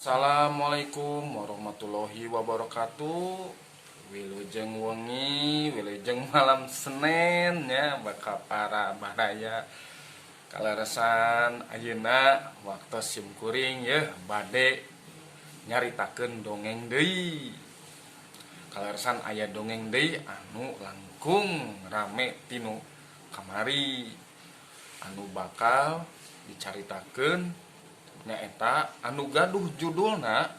Assalamualaikum warahmatullahi wabarakatuh. Wilujeng wengi, wilujeng malam Senin ya bakal para baraya kaleresan ayeuna waktu sim kuring ya bade nyaritakeun dongeng deui. Kaleresan aya dongeng deui anu langkung rame tinu kamari anu bakal dicaritakeun nyaeta anu gaduh judulna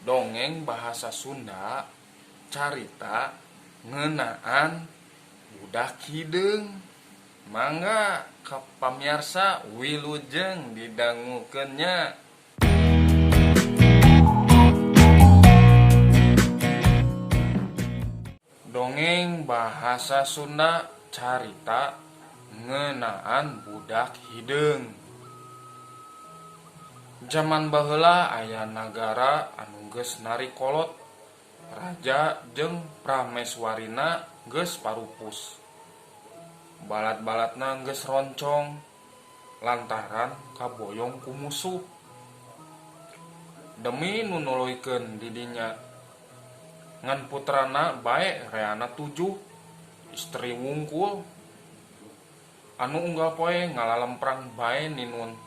dongeng bahasa Sunda carita ngeunaan budak hideung. Mangga ka pamiarsa wilujeng didangukeun nya. Dongeng bahasa Sunda carita ngeunaan budak hideung. Jaman baheula aya nagara anu geus narikolot, raja jeung prameswarina geus parupus. Balat-balatna geus roncong lantaran kaboyong ku musuh. Demi nu nuluykeun di dinya ngan putrana bae reana tujuh, istri wungkul anu unggal poe ngalalemprang bae ninun.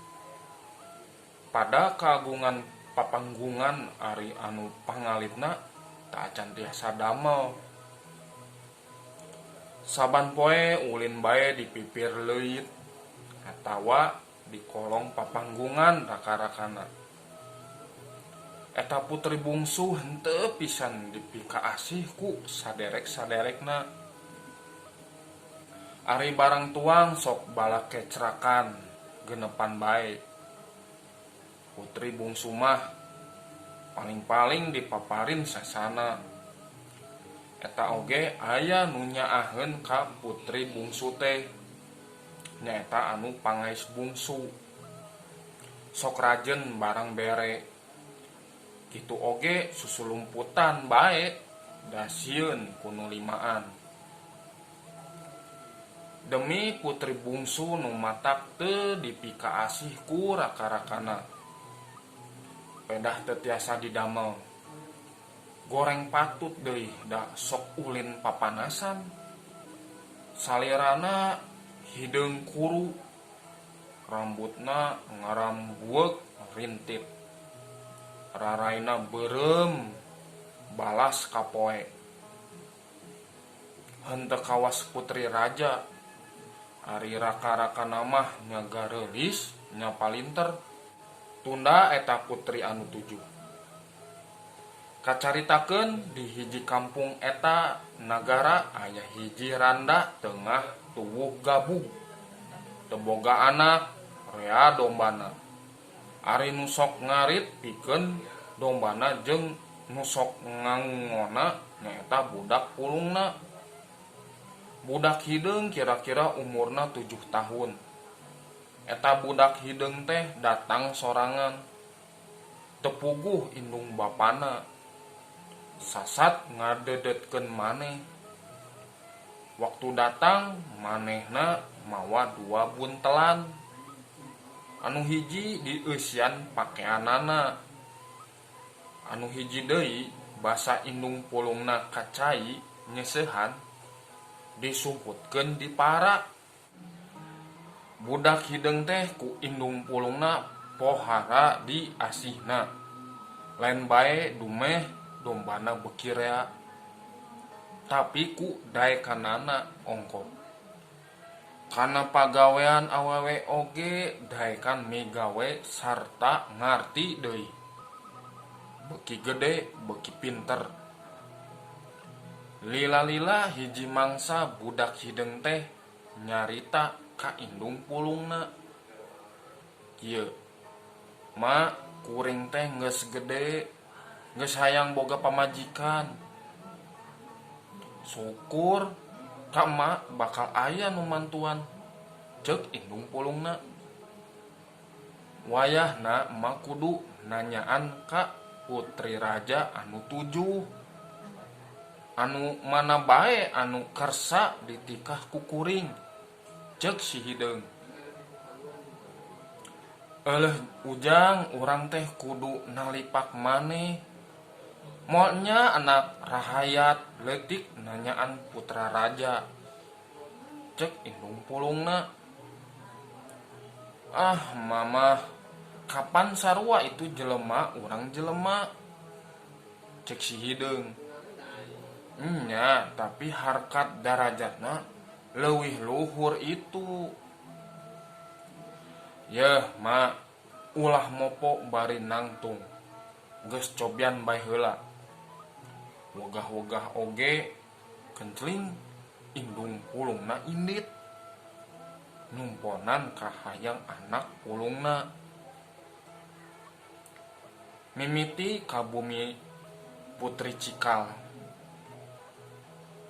Pada kagungan papanggungan ari anu pangalitna teu acan tiasa damel. Saban poe ulin bae di pipir leuit atawa di kolong papanggungan raka-rakana. Eta putri bungsu henteu pisan dipikaasih ku saderek-saderekna. Ari barang tuang sok balakecrakan genepan bae. Putri bungsu mah paling-paling dipaparin sasana. Eta oge aya nu nyaaheun ka putri bungsu teh nyaeta anu pangais bungsu. Sok rajen barang bere. Kitu oge susulumputan bae da sieun ku nu limaan. Demi putri bungsu nu matak teu dipikaasih ku raka-rakana. Pedah teu tiasa didamel. Goreng patut deui da sok ulin papanasan. Salirana hideung kuru, rambutna ngarambueuk rintip. Raraina beureum balas kapoe. Henteu kawas putri raja, ari raka-rakana mah nya gareulis nya palinter. Tunda eta putri anu tujuh. Kacaritakeun di hiji kampung eta nagara aya hiji randa tengah tuwuh gabug. Teu boga anak, rea dombana. Ari nu sok ngarit pikeun dombana jeung nu sok ngangona nyaeta budak pulungna. Budak hideung kira-kira umurna 7 tahun. Eta budak hideung teh datang sorangan. Teu puguh indung bapana. Sasat ngadedetkeun maneh. Waktu datang manehna mawa dua buntelan. Anu hiji dieusian pakeanana. Anu hiji deui basa indung pulungna ka cai nyeuseuhan disumputkeun di para. Budak hideung teh ku indung pulungna pohara di asihna. Lain bae dumeh dombana beuki rea. Tapi ku daekanana ongkoh. Kana pagawean awewe oge daekan migawe sarta ngarti deui. Beuki gede beuki pinter. Lila-lila hiji mangsa budak hideung teh nyarita ka indung pulungna. Kieu, Ma, kuring teh geus gede, geus hayang boga pamajikan. Syukur ka emak bakal aya nu mantuan, ceuk indung pulungna. Wayahna emak kudu nanyaan ka putri raja anu tujuh. Anu mana bae anu kersa ditikah ku kuring, ceuk si hideung. Eleuh Ujang, urang teh kudu nalipak maneh. Moal nya anak rahayat leutik nanyaan putra raja. Cek indung pulungna. Ah mamah, kapan sarua itu jelema urang jelema. Cek si hideung. Nya, tapi harkat darajatna leuwih luhur itu. Yeuh ma, ulah mopo bari nangtung. Geus cobian bae heula. Wegah-wegah oge kencling indung pulungna indit. Numponan kahayang anak pulungna. Mimiti ka bumi Putri Cikal.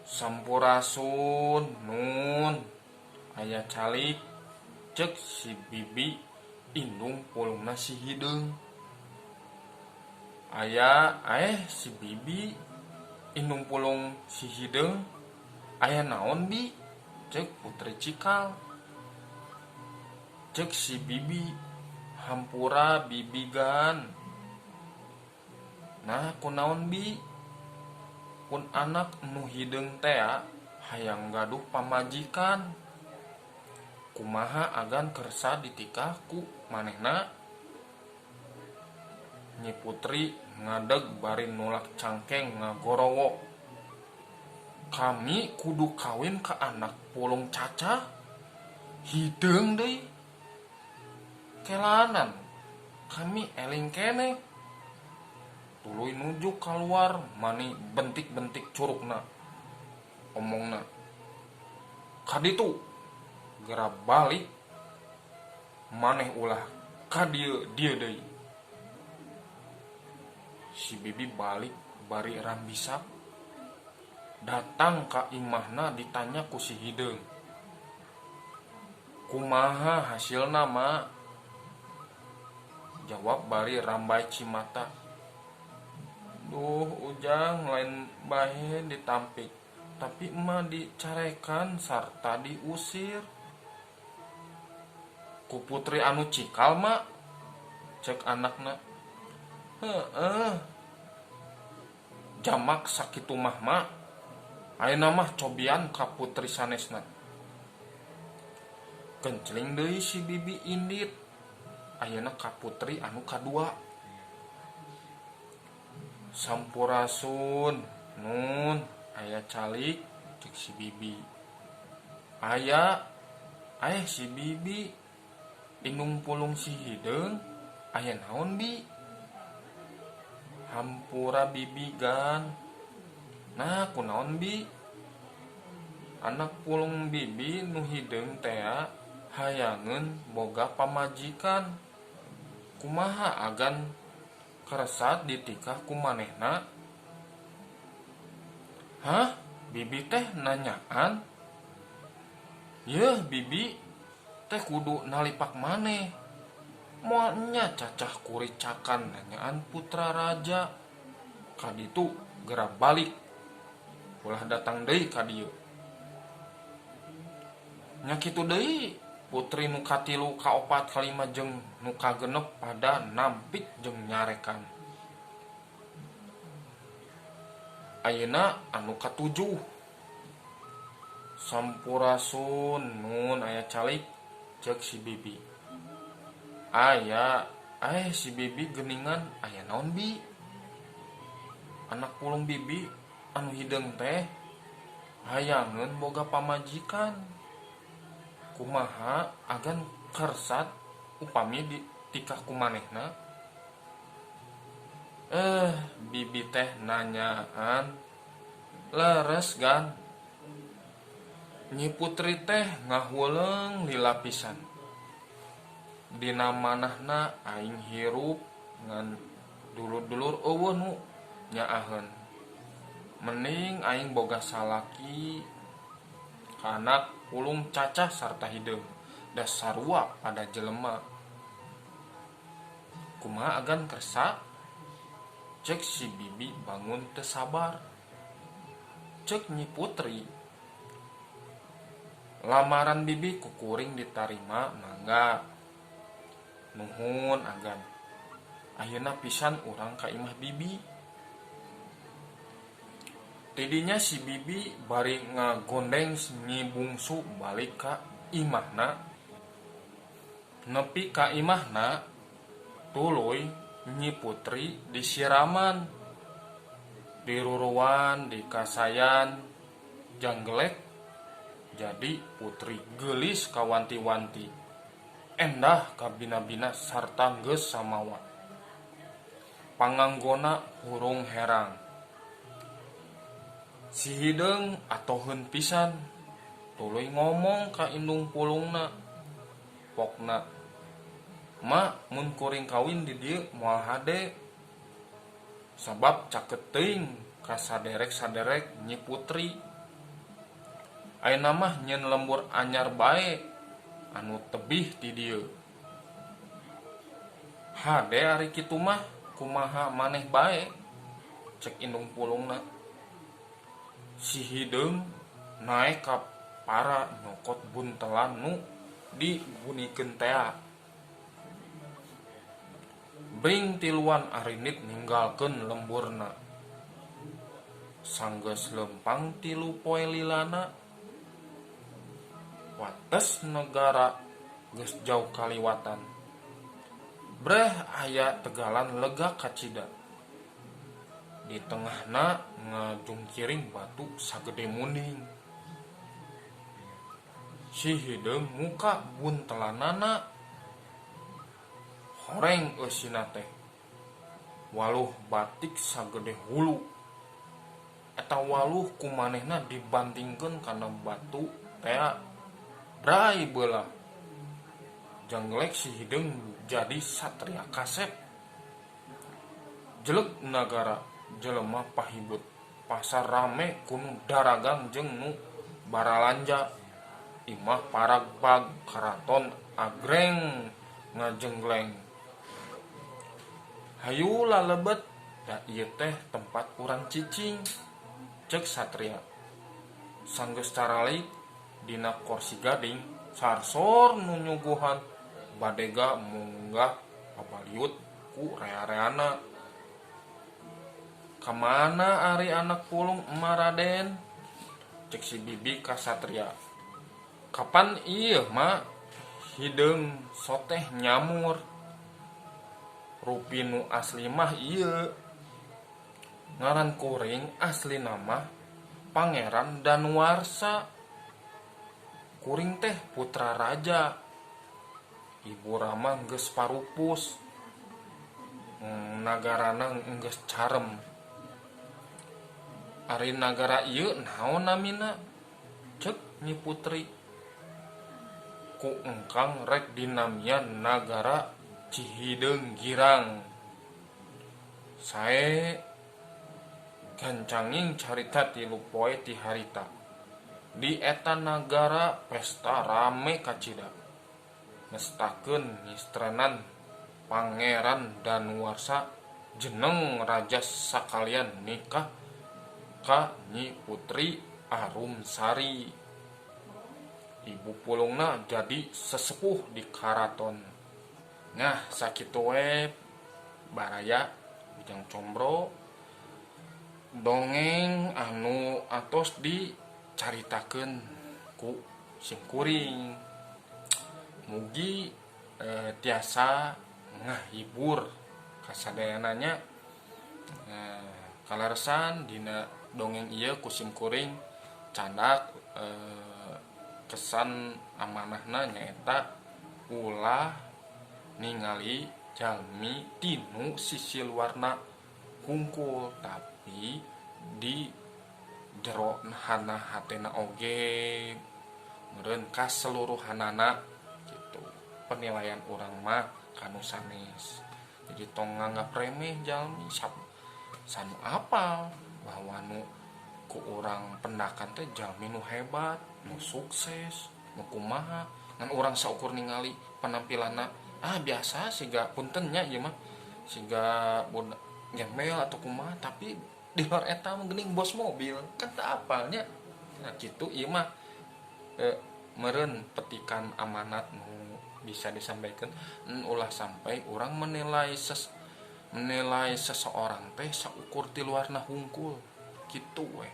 Sampurasun nun, aya calik. Cek si bibi indung pulungna si hideung. Aya aeh si bibi indung pulung si hideung, aya naon bi? Cek Putri Cikal. Cek si bibi, hampura bibi gan. Nah kunaon bi? Pun anak nu hideung tea hayang gaduh pamajikan. Kumaha agan kersa ditikah ku manehna? Nyi Putri ngadeg bari nulak cangkeng ngagorowok. Kami kudu kawin ka anak pulung Cacah? Hideung deui. Kelanan kami eling keneh. Tuluy nuju kaluar mani bentik-bentik curugna. Omongna. Kaditu gera balik maneh ulah ka dieu dieu deui. Si bibi balik bari rambisak. Datang ka imahna ditanya ku si hideung. Kumaha hasilna ma? Jawab bari rambai cimata. Duh Ujang lain bae ditampik, tapi emak dicarekan sarta diusir. Ku putri anu cikal ma? Cek anakna. Heeh. Jamak sakitu mah ma. Ayeuna mah cobian ka putri sanesna. Kencling deui si bibi indit. Ayeuna ka putri anu kadua. Sampurasun nun, aya calik? Cek si bibi. Aya aeh si bibi indung pulung si hideung, aya naon bi? Hampura bibi gan. Nah kunaon bi? Anak pulung bibi nu hideung tea hayangeun boga pamajikan. Kumaha agan kersa ditikah ku manehna? Hah? Bibi teh nanyaan? Yeuh bibi teh kudu nalipak maneh. Moal nya cacah kuricakan nanyaan putra raja. Kaditu gera balik. Ulah datang deui ka dieu. Nya kitu deui putri nu katilu, kaopat, kalima jeung nu kagenep pada nampik jeung nyarekan. Ayeuna anu katujuh. Sampurasun nun, aya calik? Cek si bibi. Aya aeh si bibi geuningan, aya naon bi? Anak pulung bibi anu hideung teh hayangeun boga pamajikan. Kumaha agan kersa upami ditikah ku manehna? Eh bibi teh nanyaan. Leres gan. Nyi Putri teh ngahuleung lila pisan. Dina manahna aing hirup ngan dulur-dulur eueuh nu nyaaheun. Mending aing boga salaki ka anak pulung Cacah sarta hideung da sarua pada jelema. Kumaha agan kersa? Cek si bibi bangun teu sabar. Cek Nyi Putri. Lamaran bibi ku kuring ditarima mangga. Nuhun agan. Ayeuna pisan urang ka imah bibi. Tidinya si bibi bari ngagondeng Nyi Bungsu balik ka imahna. Nepi ka imahna tuluy Nyi Putri disiraman, diruruan, dikasayan janggelek jadi putri geulis kawanti-wanti, endah kabina-bina sarta geus samawa. Panganggona hurung herang. Si hideung atoheun pisan, tuluy ngomong ka indung pulungna, pokna, Ma, mun kuring kawin di dieu moal hade. Sabab caket teuing ka saderek-saderek Nyi Putri. Ayeuna mah nyieun lembur anyar bae anu tebih ti dieu. Hade ari kitu mah kumaha maneh bae, cek indung pulungna. Si hideung naek ka para nyokot buntelan nu digunikeun tea. Bring tiluan arindit ninggalkeun lemburna. Sanggeus leumpang tilu poe lilana, wates negara geus jauh kaliwatan. Breh aya tegalan lega kacida. Di tengahna ngajungkiring batu sagede munding. Si hideung muka buntelanana. Horeng eusina teh. Waluh batik sagede hulu. Eta waluh ku manehna dibantingkeun kana batu tea. Brai beulah. Janggelek si hideung jadi satria kasep. Jelek nagara jelema pahibut. Pasar rame ku nu daragang jeung nu baralanja. Imah paragbag karaton agreng ngajenggleng. Hayu lalebet da ieu teh tempat urang cicing, cek satria. Sanggeus caralik dina korsi gading sarsor nu nyuguhan badega munggah pabaliut ku rea-reana. Kamana ari anak pulung ema Raden? Cek si bibi ka satria. Kapan ieu ma hideung soteh nyamur. Rupi nu asli mah ieu. Ngaran kuring aslina mah Pangeran Danuarsa. Kuring teh putra raja. Ibu rama geus parupus. Nagarana geus carem. Ari nagara ieu naon namina? Cek Nyi Putri. Ku engkang rek dinamian nagara Cihideung Girang. Sae gancanging carita tilu poe ti harita. Di eta nagara pesta rame kacida. Mestakeun ngistrenan Pangeran Danuarsa jeneng raja sakalian nikah ka Nyi Putri Arumsari. Ibu pulungna jadi sesepuh di karaton. Nah, sakitu we baraya Ujang Combro dongeng anu atos dicaritakeun ku simkuring. Mugi tiasa ngahibur kasadayana nya. Kaleresan dina dongeng ieu ku simkuring candak kesan amanahna nyaeta ulah ningali jalmi tinu sisi luarna hungkul tapi di jero hana hatena oge meureun kaseluruhanana gitu. Penilaian urang mah kanu sanes. Jadi tong nganggap remeh jalmi sanu apal bahwa nu ku urang pendakan teh jalmi nu hebat, nu sukses, nu kumaha. Ngan urang saukur ningali penampilanna biasa siga punten nya ieu mah siga budak gembel atau kumaha, tapi di luar eta mah geuning bos mobil kan teu apal nya. Nah kitu ieu mah meureun petikan amanat nu Bisa disampaikan, ulah sampai urang menilai seseorang teh saukur ti luarna hungkul gitu weh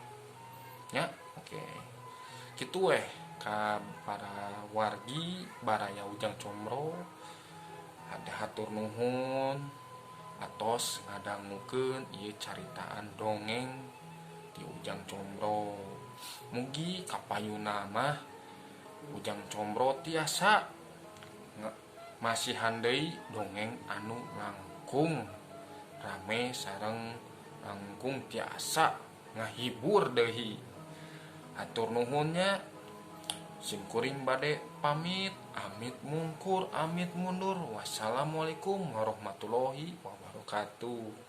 ya. Oke, gitu weh ka para wargi baraya Ujang Combro. Ada hatur nuhun atos ngadangukeun ieu caritaan dongeng di Ujang Combro. Mugi kapayuna mah Ujang Combro tiasa masihan deui dongeng anu langkung rame sareng langkung tiasa ngahibur deui. Hatur nuhun nya, simkuring bade pamit, amit mungkur, amit mundur. Wassalamualaikum warahmatullahi wabarakatuh.